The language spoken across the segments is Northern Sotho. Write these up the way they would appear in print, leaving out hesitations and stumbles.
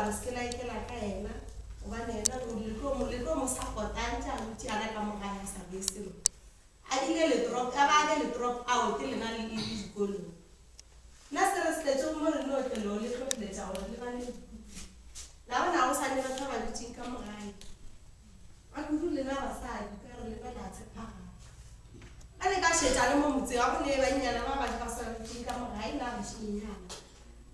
le se ke la ikela ka yena gobane yena le tlo mo le tlo mo support-a a ntše a dutše a le ka mo gae a sa bee selo. A bile le drop a ba a be le drop out lena le le dikolong. Nna se re se tletšego mo re no tlelo le hlohleletša gore le bale dipuku. La bona go sa ne batho ba ba dutšeng ka mo gae. Ga kudu lena basadi ka re lena la tshepagala. Ga le ka šetša le mo motseng ga go ne bannyana ba ba ba sa dutšeng ka mo gae na bašenyana.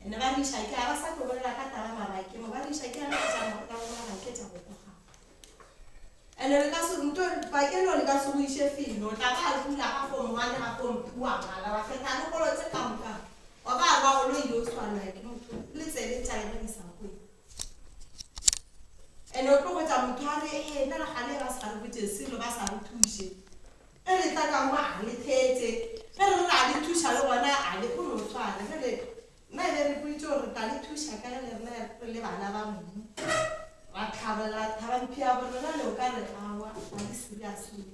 Ene ba re iša ke ga ba sa tlo bolela ka taba mabakeng mo ba re iša ke ga tša go mabake tša go kwa. Ene le ka se nto bakeng le ka se go iše felo o tla ba a dula ga form 1 ga form 2 wa ngwala wa kgetha dikolo tše ka moka wa ba wa o lo ile o swanela ke motho le tsebe tša yena di sa kwe. Ene o tlo hwetša motho a re ee nna le gale ba sa re botše selo ba sa re thuše. Ge re tla ka mo a le theetše ge re re a le thuša le gona a le go no swana ge le nna e be re boditše gore re tla le thuša ka ge le rena re le bana ba mmu ra tlhabela thabamphi ya bo rena le o ka re awa ga le serious le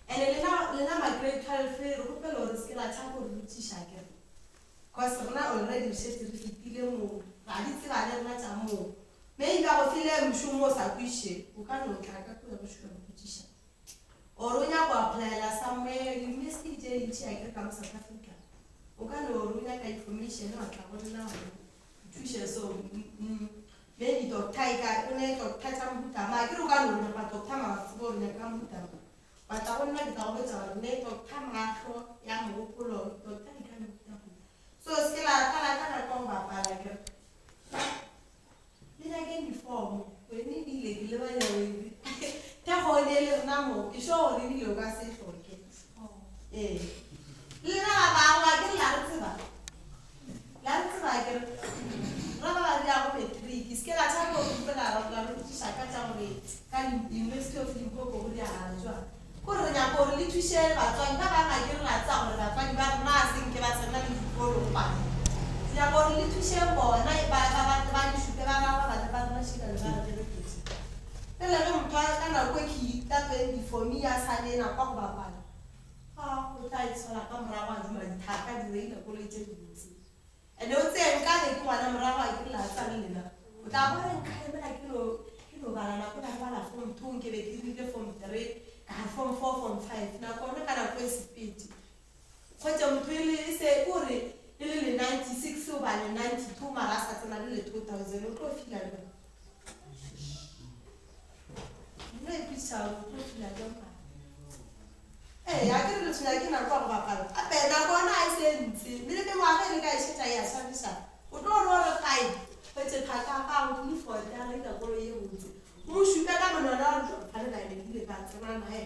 ene lena lena ma grade 12 re gopela gore se ke la tšhaba go re botšiša kere cause rena already re šetše re fetile moo ra di tseba le rena tša moo maybe ba go file mošomo o sa kwiše o ka no tla ka kua go šupa go botšiša or o nyaka go applyela somewhere university tše dintši a kere ka mo South Africa o ka no re o nyaka information wa tla go nna gore thuše so maybe doctor e ka o ne doctor tša mohuta ma ke re o ka no re nyaka doctor mara se tsebe gore nyaka mohuta ma wa tla go nna ke tla go botša gore ne doctor mahlo ya mogopolo doctor di ka mehuta so se ke la tlala ka nako go bapala kere Le nyakeng difomo. Wene ebile ke lebanya wene. Thekgo o ne le rena mo. Ke sure gore ebile o ka se hloke. Ee. Le lena ba bangwe a ke re la re tseba. La re tseba ke re. Rena ba ba dirago matric. Se ke la tšhaba go kgopela la re botšiša ka tša gore ka University of Limpopo go diragala jwang. Kore re nyaka gore le thuše batswadi ba bangwe akere la tseba gore batswadi ba rena a se nke ba tsena le dikolo go bana. Re nyaka gore le thuše bona ba ba ba ba le šupe ba bangwe bana ba rena šika le ba re bereketše. Pele ge motho a ka nako e ke ka 24 mi a sa ne nako ya go bapala, ga o tla itshola ka morago a duma dithaka di reila koloi tše dibotse. Ene o tsee nka be ke ngwana morago a ke la tsa le lena. O tla bona nka emela ke no ke no bala nako na bala form 2 nke be ke rile form 3 ka re form 4 form 5 nako yona ka nako e sepedi. Kgotsa motho e le e se o re e le le 96 o ba le 92 mara a sa tsena le le 2000 o tlo fila le. Nna ipotšiša gore o tlo fila jang mara. Ee, a ke re le tshwenya ke nako ya go bapala. Gape nako yona ga e se e ntsi, mme le mengwaga e le ka e šetša e a swabiša. O tlo re o re five, hwetše thaka ya gago ke di-forty a reka koloi ye botse. O mo šupe ka monwana wa re tšwa ene ke ile ka tsena naye.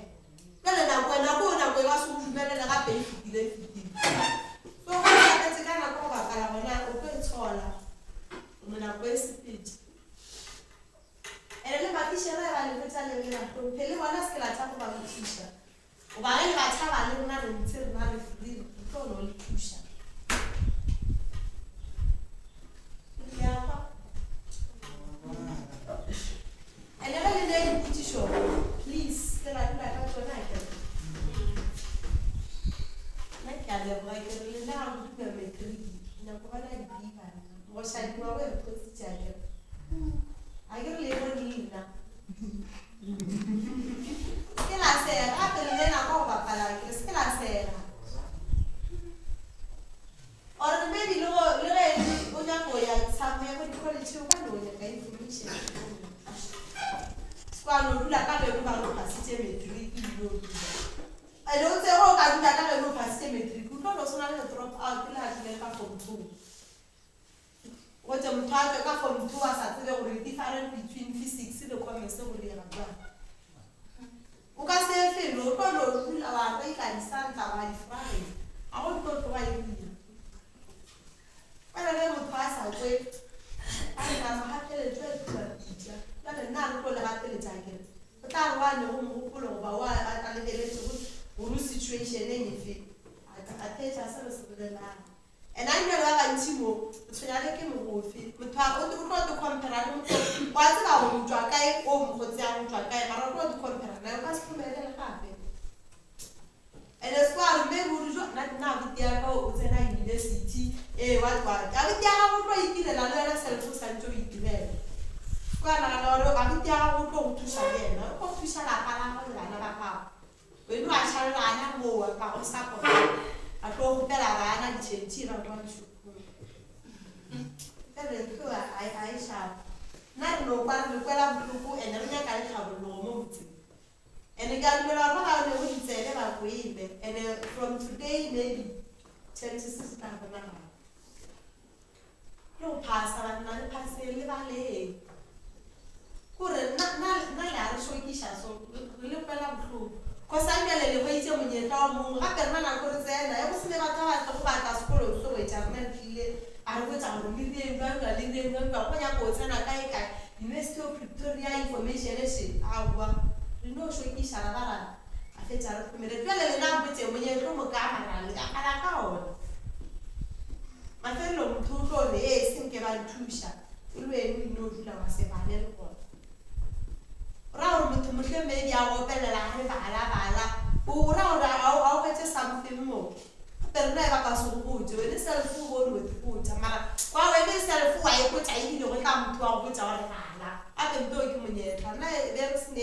Bjale nako nako nako e ka se go dumelele gape e fetile e fetile. So go bapetse ka nako go bapala gona o tlo e tshola. Nako e sepedi. Ene le matišere ba le hwetša le le bahlomphe le bona se ke la tšhaba go ba botšiša goba ge le ba tšhaba le rena re ntse rena re free re tlo no le thuša. Le a kwa? Ene ge le ne dipotšišo please ke la dula ka tšona akere. Nna ke a leboga ke re lena ga go duma matric ke nyako bona dipipa nna. Mogošadi wa go e re thotsitše akere. A ke re le bone le nna. Se ke la sega gape le ne nako go bapala ke re se ke la sega. Or maybe le go le ge o nyako ya somewhere go di-college o ka no nyaka information. Se kwa no dula ka geno ba re o phasitše matric ebile o dula. Ene o tsebe o ka dula ka geno o phasitše matric o tlo no swana le drop out le a tlile ka form 2. Gotše motho a tšwe ka form 2 a sa tsebe gore different between physics le commerce go direga jwang. O ka se ye felo, o tlo no dula wa reika disanta wa di fraya. Ga go tlo tloga e dira. Bjale ge motho a sa kwe, a re nama gapeletšo e tloga pitša. Bjale nna re tlo le gapeletša akere. O tla re wa ne go mogopolo goba wa a lebeletše gore o situationeng efe. A theetša se re se bolelang. And a nke ba bantši mo, o tshwenya le ke mogofe. Motho a, o, o tlo te compare le motho, wa tseba gore o tšwa kae, o mokgotsi ya go tšwa kae, mara o tlo te compare naye, o ka se phumelele gape. And-e se kwa re maybe o re jo nna nna abuti ya ka o tsena university ee what what. Abuti ya gago o tlo itirela le wena self o santse o itirela. Se kwa nagana gore abuti ya gago o tlo go thuša le yena, o tlo thuša lapa la gago le bana ba gago. Wena wa šalela gana moo wa ba go support-a, a tlo kgopela bana ditšhentšhi ba kwa dishopong. Bjale ntho a e sharp. Nna re no kwa re le kwela bohloko and-e re nyaka le tlhabollogo mo motseng. And-e ke a dumela gore ba ba nego ditsebe ba kwele and-e from today maybe chances di tla bonagala. Ke go phasa banna le phaseng le baleng. Kore nna nna nna le a re šokiša so re le kwela bohloko. Cause a bjale le hweditše monyetla o mongwe gape rena nako re tsena e go se ne batho ba ba tlogo ba tla sekolong so hwetša rena re tlile a re botša gore le rieng bjang bjang le rieng bjang bjang go nyaka o tsena kae kae University of Pretoria information še aowa re no šokiša ra ba ra a fetša re thomile bjale lena mpotše monyetla o mokaa mara le bapala ka ona. Mafelelong motho o tlo re ee se nke ba nthuša e le wena o ino dula wa se bale le gona. O ra gore motho mohleng maybe a go opelela a re bala bala o ra gore a o hwetše something mo. Gape rena e ba ka se go botše wene self o bo no ipotša mara kwa wene self wa ipotša ebile go tla motho wa go botša gore bala gape nto ke monyetla rena e be re se ne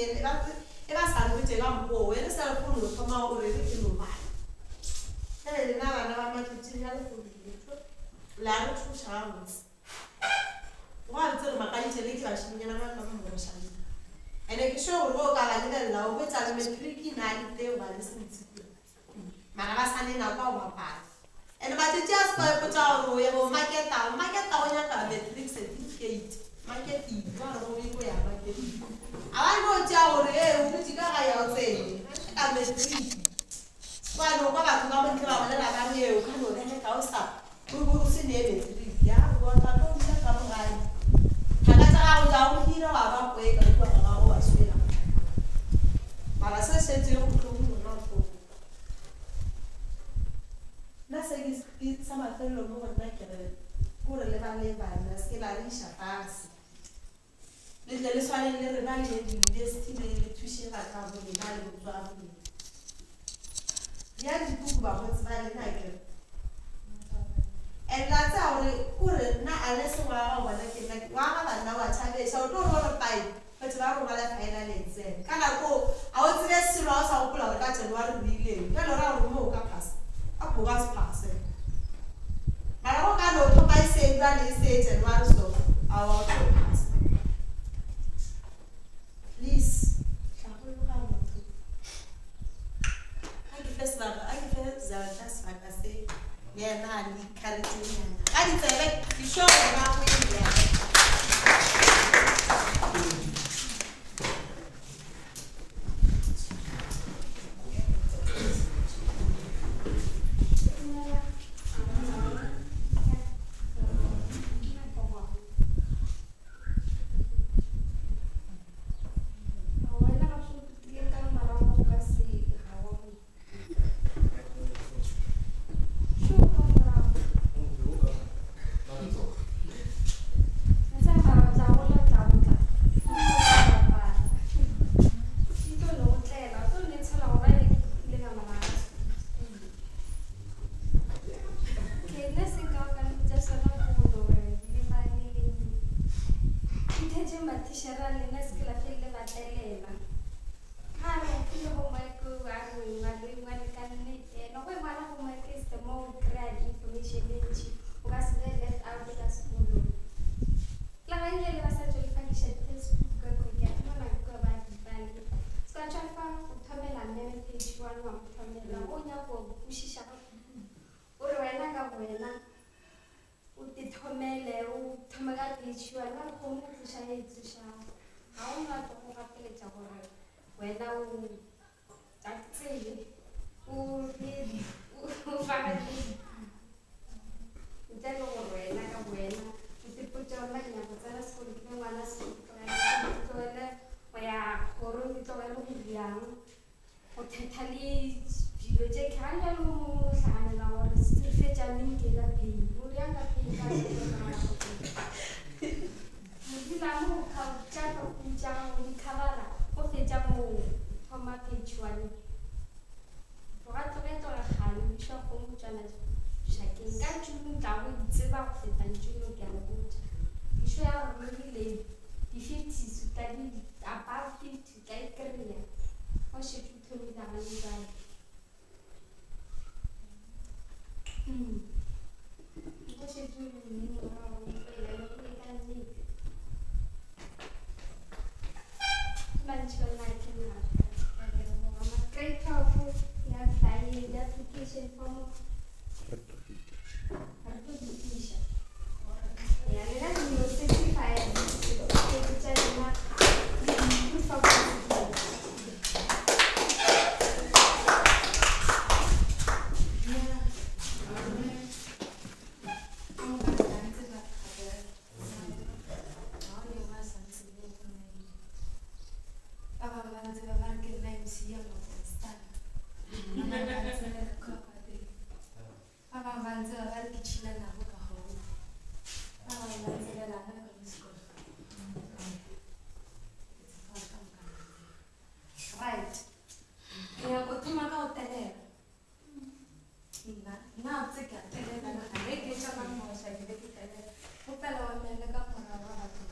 e ba sa re botše ka mokgwa o wene self o no thoma o re re ke no bala. Bjale lena bana ba matšatšing a lehono le a re thuša gabotse. Go a ntse re makaditše le ke bašemanyana ba ka mo mošane. Ene ke sure gore o ka ba lebelela o hwetša le matric na le teng ba le sentse. Mara ba sa ne nako ya go bapala. Ene matšatši a se kwa ipotša gore o ya go marketa, go marketa go nyaka matric certificate. Marketing, ba re go go ya marketing. A ba no tšea gore ee o dutše ka gae a o tsene. Ka matric. Kwa no kwa batho ka montle ba bolela ba re ee o ka no bereka o sa o se ne matric. Ya o tla tlo dula ka mo gae. Thaka tša gago tša go hira wa ba kweka kua ga gago wa swela. Mara se šetšego bohloko rena o tlo. Nna se ke sa mafelelo mo go nna ke re kore le ba le bana se ke la re iša fase. Le tle le swane le rena le ye diyunibesithi le le thuše batho ba bo lena le botso wa bo lena. Ya dipuku bakgotsi ba lena ke re. And la tseba gore kore nna unless ngwaga wa bona ke nna ngwaga banna wa tšhabeša o tlo re o re pai batho ba re ngwala final exam ka nako a o tsebe selo a o sa gopola gore ka January o ileng bjale o ra gore mo o ka phasa a o ka se phase mara go ka no thoma e se bjale e se January so a wa o tlo phasa. Please hlabologa motho a ke fe sebaka a ke fe Zelda sebaka se le yena a le encouragenyana ka ditsebe ke sure gore ba go e Gwa tloge tloga kgale o išwa kgomo go tšwa šakeng. Ka June o tla go di tseba go feta June ke a le botša. Išo ya gore le rile di-fifties o tla di above 50 o tla e kry-a. Ga o šetše o thomile gane bjale. Mm. O šetše o le mmino wa go mpela le go ka nnete. Ke bantši ba nna ke nna. Grade 12 ya apply the application form. Re tlo di tliša. Ya lena le no certify certificate tša lena le di-proof of residence. Ba bangwe ba ntseba ba re ke nna MC ya Morgenstern. Ba bangwe ba ntsebela kua Kwateng. Ba bangwe ba ntseba ba re ke tšhila nabo ka hole. Ba bangwe ba ntsebela gona ka mo sekolong. Ke tshepa gore ka moka la ntseba. Right. Ke nyaka go thoma ka go telela. Nna, nna tse ke a telela nna. Ge ke tša mamoša ke be ke telela. Gopela wa mmele ka morago ga batho.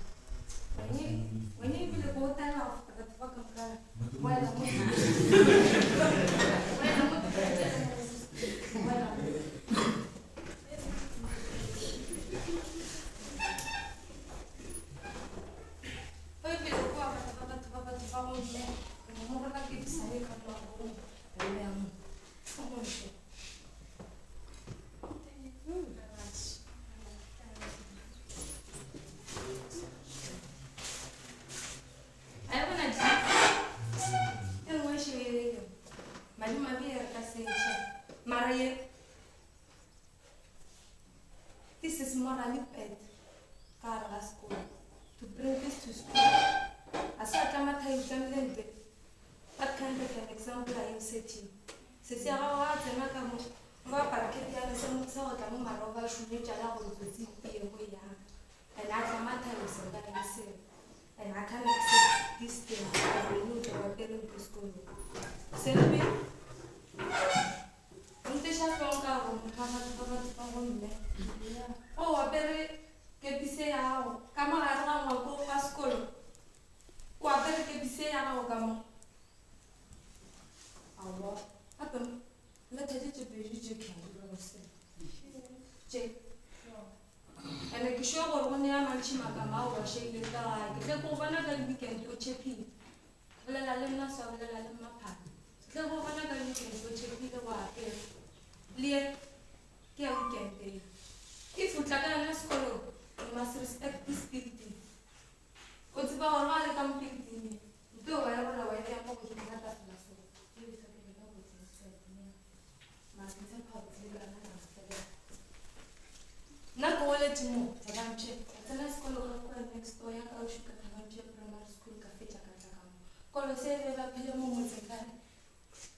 Wene, wene ebile ko o telela go feta batho ba ka moka. Wela mo. Wela mo. Wela mo. O ebile kua batho ba batho ba batho ba go mme. Mo rona ke di sa ye ka morago. Wela mo. Go gontle. A e bona di e nngwe šele madimabe e re ka setšha mara ye this is morally bad ka gare ga sekolo to bring this to school a se a tlama thai o tlamile mpe what kind of an example are you setting sesi ya gago a tsena ka mo ba apara kepiana sa sa go tla mo marago ba šometša la gore tsotsi e mo yang and a tlama thai o se ka le selo and I can't accept this thing gore o tla apere ntlo sekolong selbe o nteša hlong ka gore motho wa batho ba batho ba gomme o apere kepise ya gago ka mo gare ga ngwako wa sekolo o apere kepise ya gago ka mo aowa gape letha tše tše pedi tše tše ene ke sure gore go nea mantšhi makama ao ba šeile ka gae ke tle ko go bona ka di-weekend o tšhephile bolela le nna sa bolela le mmaphana ke tle go bona ka di-weekend o tšhephile go apere le ye ke ya weekend e if o tla ka yona sekolong you must respect this building o tseba gore ga le ka mo building e nto wa e rola wa e beya mo godimo ga tafola so mara ke tshepa gore le ka nna ka felela nna ke goletše mo Thabamtšhe ka tsena sekolo ka kua next door ya ka gešo ka Thabamtšhe primary school ka fetša ka tla ka mo kolo se be ba phele mo motseng ka re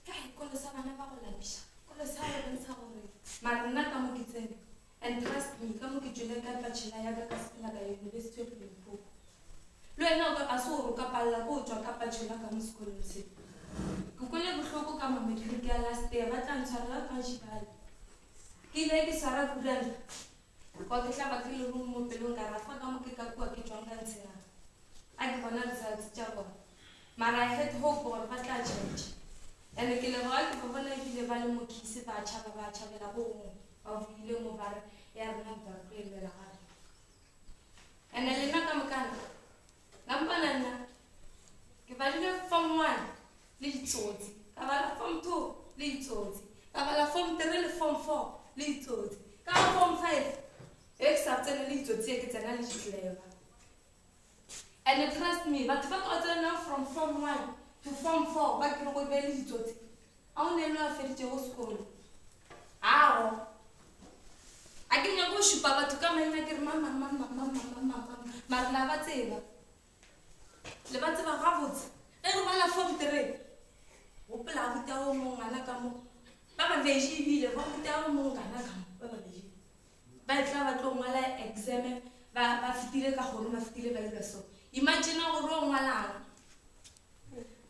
kae kolo sa bana ba go lapiša kolo sa go bontsha gore mara nna ka mo ke tsene and trust me ka mo ke tšwele ka bachelor ya ka ka sepela ka University of Limpopo le wena o ka a se gore o ka palela ko o tšwa ka bachelor ka mo sekolong se ke kwele bohloko ka mo matric ya last year ba tla ntshwarela ba tla nšibale ke ile ke swara kuranta kwa ke hlaba ke lerumo mo pelong ka rafa ka mo ke ka kua ke tšwang ka ntshegare a ke bona results tša bona mara I had hope gore ba tla change and ke leboga ke ba bona ebile ba le mokhisi ba tšhaba ba tšhabela go gongwe ba buile mo ba re ya rena ntwa re tlo e lwela gape and le nna ka mokana la mpana nna ke badile form 1 le ditsotsi ka bala form 2 le ditsotsi ka bala form 3 le form 4 le ditsotsi ka ba form 5 e ke sa tsene le ditsotsi e ke tsena le di-clever and trust me batho ba ka tsena from form 1 to form 4 ba ke re go be le ditsotsi a o ne le a feditšego sekolo ago a ke nyako go šupa batho ka maina ke re mang mang mang mang mang mang mang mang mang mare la ba tseba le ba tseba gabotse ge re bala form 3 gopola a ruta o mong ngwana ka mo ba babedi ebile ba ruta o mong ngwana ka mo ba babedi ba tla ba tlo ngwala exam ba ba fetile ka kgoro ba fetile ba dira so imagine gore o ngwalang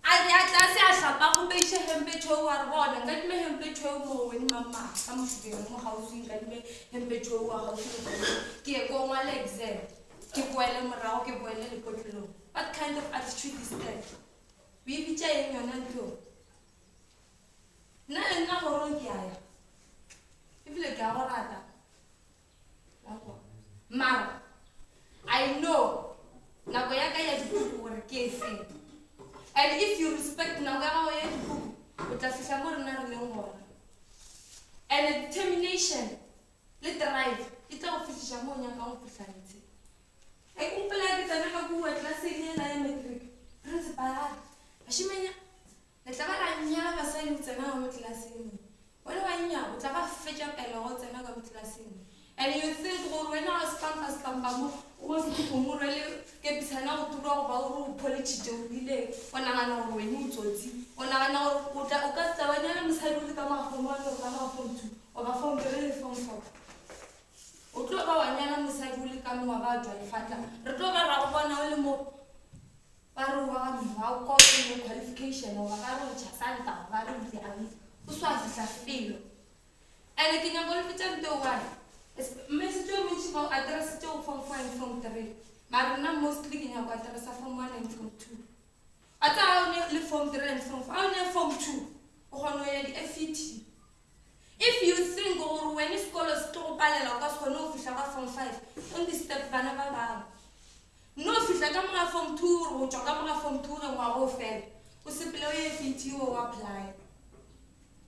a re a tlase a hlapa Papa a kgopeiše hempe tšhweu a re bona nkadime hempe tšhweu mo wene mamma ka mošupeng mo kgauswi nkadime hempe tšhweu wa kgauswi le koloi ke ye ko ngwale exam ke boele morago ke boele lepotlelong. What kind of attitude is that? O e bitša eng yona ntho? Nna le nna kgorong ke a ya ebile ke a go rata mara I know nako ya ka ya dipuku gore ke e feng and if you respect nako ya gago ya dipuku o tla fihla mo rena re leng gona and determination le drive e tla go fihliša mo o nyakang go fihla ntshe. E ke gopola ke tsena ka kua klaseng yela ya matric principal a re bašimanya Le tla ba la nyala basadi go tsena ka mo tlelaseng mo. Wena wa nnya o tla ba fetša pele go tsena ka mo tlelaseng mo. And you think gore wena wa skampa skampa mo o sekhukhu mo rwele kepisana go turwa goba o re o pholitšhitše o rileng o nagana gore wena o tsotsi o nagana gore o tla o ka se tla wa nyala mosadi o le ka mo ga form one or ka mo ga form two goba form three le form four. O tlo ba wa nyala mosadi o le ka mo wa ba tšwa lefatla re tlo ba ra go bona o le mo Ba re o ba ga mma kwa o tsene qualification goba ba re o tšha santa goba ba re o bjang o se wa fihla felo. And ke nyaka go le botša nto e one, message o mentši ba o addressitše go form four and form three, mara nna mostly ke nyaka go addressa form one and form two. Wa tseba ga o ne le form three and form four, ga o ne form two o kgona go ya di-F_E_T. If you think gore wene sekolo se tlo go palela o ka se kgone go fihla ka form five, don't disturb bana ba bangwe. Nno fihla ka moga form two gore go tšwa ka moga form two ge ngwaga o fela, o sepele o ye FET o apply.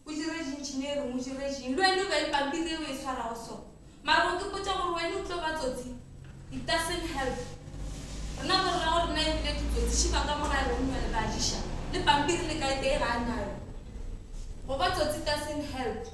O dire di-engineering, o dire jeng, le wena o be le pampiri e o e swarago so. Mara go ke potša gore wena o tlo ba tsotsi, it doesn't help. Rena bo rrago rena e bile ditsotsi, šiba ka mo gae go nwa le ba jiša, le pampiri le kae tee ga a nayo. Go ba tsotsi doesn't help.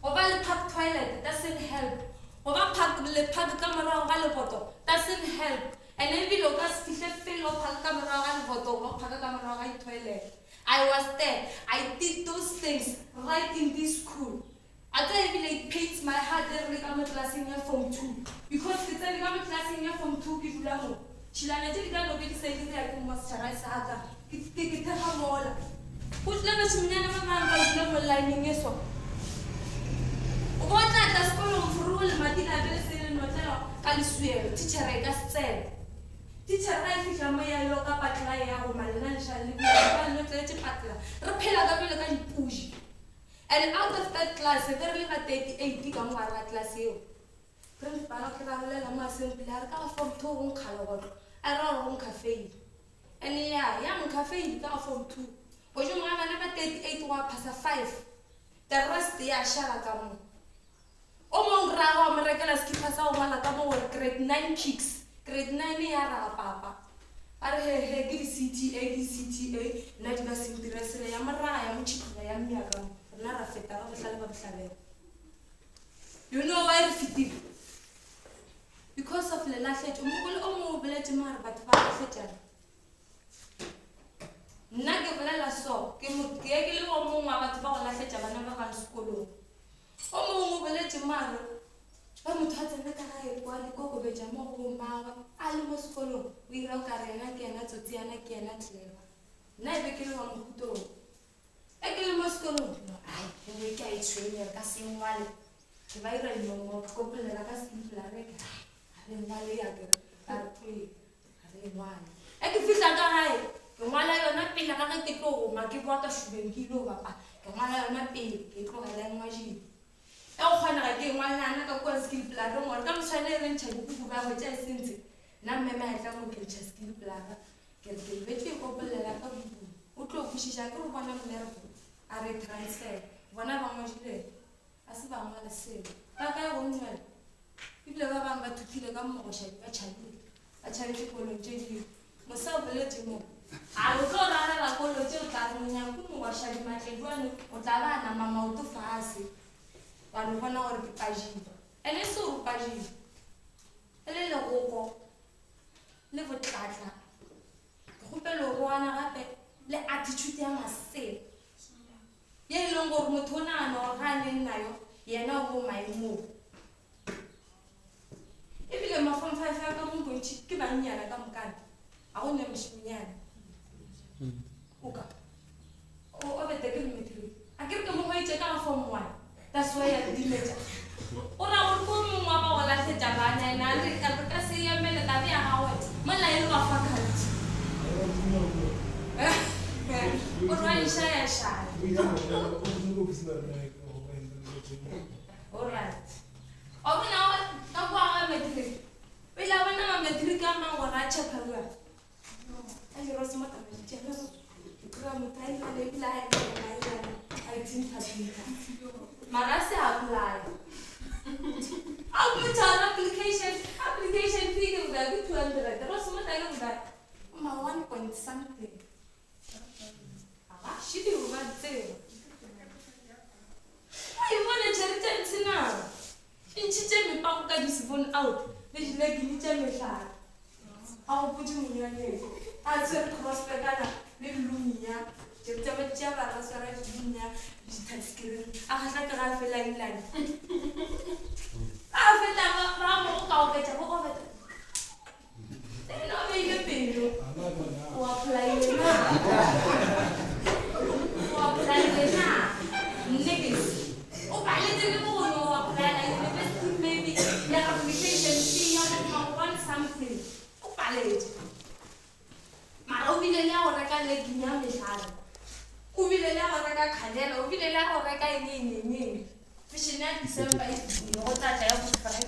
Go ba le park toilet doesn't help. Go ba park le park ka morago ga leboto doesn't help. And ebile o ka se fihle felo o park ka morago ga leboto goba o parka ka morago ga di-toilet. I was there, I did those things right in this school. A tseba ebile it pains my heart ge re le ka mo classeng ya form two because ke tsene ka mo classeng ya form two ke dula mo. Tšhilana tše di ka no be di sa e dira ke moisturizer a ka ke ke ke thekga mola. Go tlile bašemanyana ba bangwe ba dula mo lineng e so. O bo tla tla sekolong forogo lemati la be le se le notlelwa ka leswielo, thitšhere e ka se tsene. Thitšhere ga e fihla mo ya loka patla e ya goma lena le šale le bula ba le notleletše patla. Re phela ka bjalo ka dipuši. And out of that class be re le ba 38 ka mo gare ga class yeo. Principal a tla bolela mo assembly a re ka ga form two go nkga legotlo a ra gore go nkga fail. And ya ya nkga fail ka ga form two. Godimo ga bana ba 38 gwa phasa five. The rest ya šala ka mo. O mong rragwe a mo rekela sekipa sa go ngwala ka mo gore grade nine kicks. Grade nine ya raga papa. A re he he ke di-C_T_A ke di-C_T_A nna di ka se ntire selo ya mo raga ya mo tšhitlola ya mmea ka mo. Rena ra feta ba bohlale ba bohlabela. You know why re fetile? Because of lelahletšo. Mokole o mongwe o boletše mo a re batho ba lahletšana. Nna ke bolela so, ke mo ke ye ke le o mongwe wa batho ba go lahletša bana ba bang sekolong. O mongwe o boletše mo a re ge motho a tsena ka gae kwa dikokobetša mo go bommagwe a le mo sekolong o ira o ka re yena ke yena tsotsi yana ke yena clever. Nna e be ke le wa mohuta oo. Ge ke le mo sekolong, no ai, engwe ke a e tshwenya re ka se ngwale. Ke ba ira dinomo, ke kopolela ka simpler re ke ai, ga re ngwale ya ke re ba re ee, ga re ngwale. Ge ke fihla ka gae, ke ngwala yona pele ga ge ke tlo goma ke boa ka šubeng ke ile go bapala, ke ngwala yona pele ke e tlogela e ngwadilwe. Ge go kgonega ke e ngwalelana ka kua skilplareng gore ka moswane e re ntšha dipuku ba hwetša e sentse, nna mme maetla mo ke ntšha skilplara. Ke re ke lebetše go ikopolela ka pukung. O tlo kwešiša ke re bona mmereko a re transfer. Bona ba ngwadile a se ba ngwale selo. Ba kae go nywela? Ebile ba bangwe ba thuthile ka mogošadi ba tšhabile. Ba tšhabetše kolong tše dingwe. Mosa o boletše mo. A re o tlo rarela kolo tše o tla re monyaku mogošadi Matleduane o tla ba a nama maoto fase. Wa no bona gore ke pajile. Ene e se gore o pajile. E le legoko. le botlatla ke kgopela o roana gape le attitude ya masela ye e leng gore motho o nagana gore ga a ne nayo yena o mo maemong ebile ma-form five ya ka mo bontši ke bannyana ka mokana ga go ne mošimonyana o ka o That's why a re timetša. O ra gore ko mongwe wa ba go lahletša bana ena a re re ka se emele tabe ya gagwe mola e le wa faculty. O re wa išayašaya. Alright. Wa bona ka kwa ga matric. O ile a bona ma matric a mang gore a tšhepha bjang. A dira se mo taba tša kry motho a ilale ebile a ilale a ithintha-thintha mara a se apply a motho application application fee ke bokae ke 200 ro se motho ke bokae ma 1 point something ga šidi go ba tseba o e bone tšhelete ntshi na e ntšhitše mepago ka di-seven out le dilekini tša mehlala a gopotše monyanyeng a tshwere crosspekana le lumia tšetšaba tša ba ba swara dilumia di-touchscreen a kgahla ke ga a fela ilane a feta ba mo go ka oketša go oketša ena o beile pelo o applyile na o applyile na nnekes o paletse le bogone o applyela university maybe ya application fee ya go one something o paletse mara o bile le ya go reka legging ya mehlala o bile le ya go reka khanela o bile le ya go reka eng eng eng eng fashion ya December e fetile go tla tla ya bo Friday.